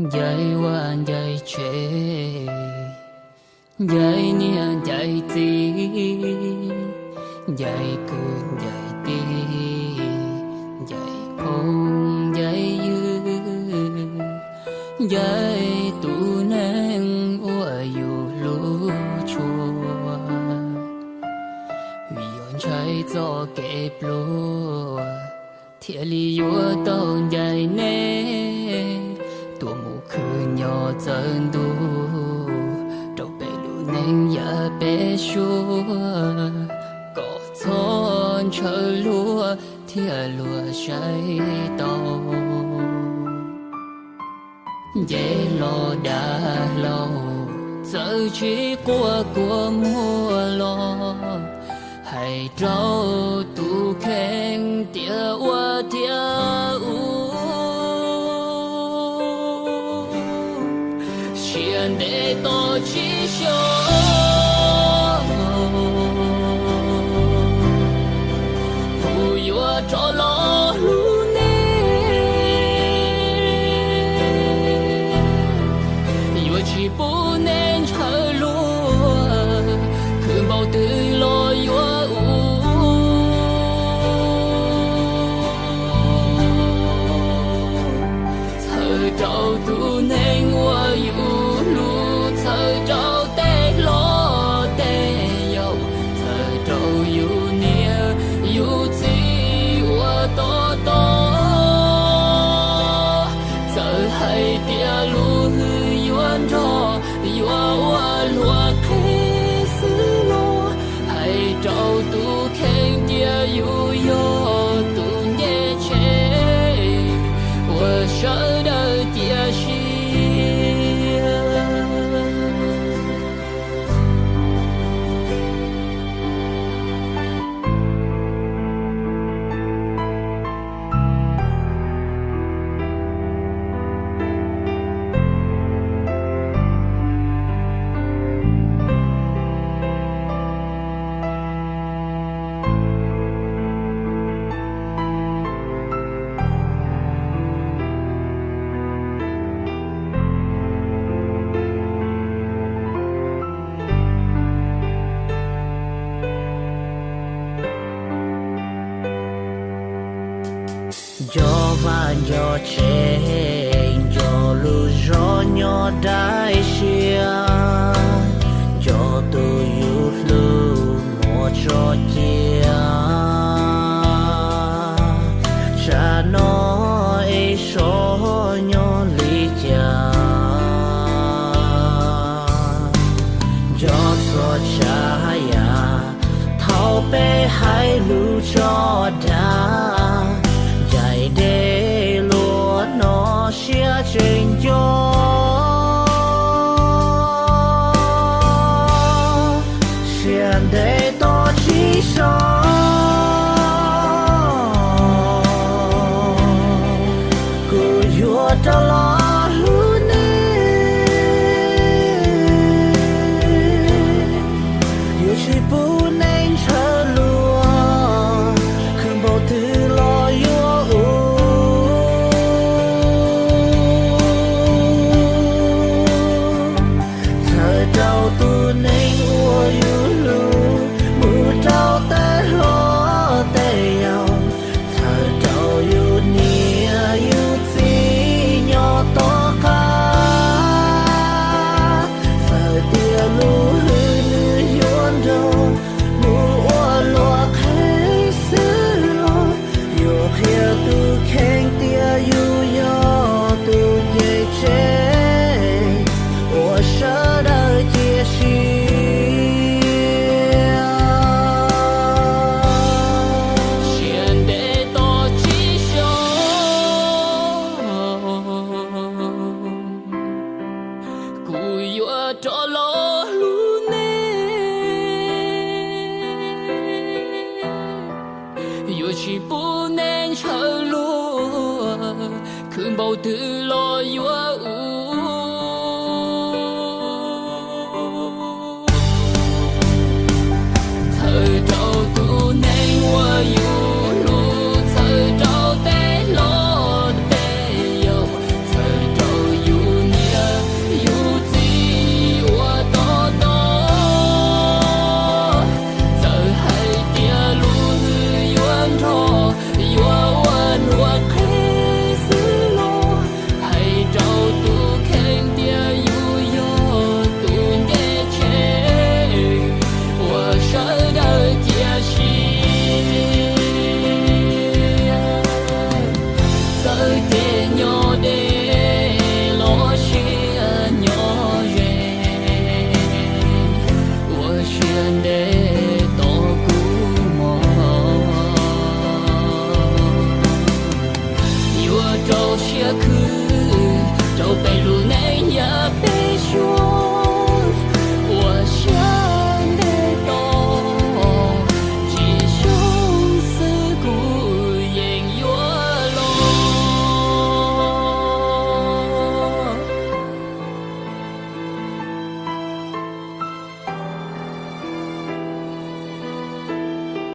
Ncaim vaj ncaim tsev, ncaim niam ncaim txiv, ncaim kwv ncaim tij, ncaim phooj ncaim ywg, ncaim tus neeg uas yus hlub tshua. Vim yog ntshai txoj kev pluag, thiaj li yuav tau ncaim nej tuaj mus khwv nyob txawv ntuj, rau peb lub neej yav peb suab, kom txhob ntshaw luag thiaj luag saib tau. Nce hlo dav hlau, txawm tsis quaj kua muag los, hais rau tus kheej tias ua thiab ua, siab ntev tos tsis xyov, kuv yuav rov los hlub nej, yuav tsis pub nej ntshaw luag, khwv npaum twg los yuav ua. Txhawm rau tus neeg uas yus hlub, txhawm rau tej hlob tej yau, txhawm rau yus niam yus txiv uas tob tob. Txawm hais tias lub hwj yuav nrog, yuav ua luag qhev xwb los, hais rau tus kheej tias yus yog tus nce tsheb uas sawv daws cia siab. Nco vaj nco tsev, nco lub zos nyob daim siab, nco tus yus hlub muaj tso cia. Tsam no es sov nyob li cas, nco txog tsam yam thaum peb hais lus tso dag, ncaim dej luag no siab tseem nco. Siab ntev tos tsis so, kuv yuav rov los hlub nej, yuav tsis pub nej ntshaw luag, khwv npaum twg los yuav ua. Txhawm rau tus neeg uas yus hlub, mus rau tej hlob tej yau, txhawm rau yus niam yus txiv nyob tom qab. Txawm tias lub hwj nws yuav nrog, mus ua luag qhev xwb los, yuav qhia tus kheej tias yus yog tus nce tsev uas sawv daws cia siab. Siab ntev tos tsis so, kuv yuav rov los hlub nej, yuav tsis pub nej ntshaw luag, khwv npaum twg los yuav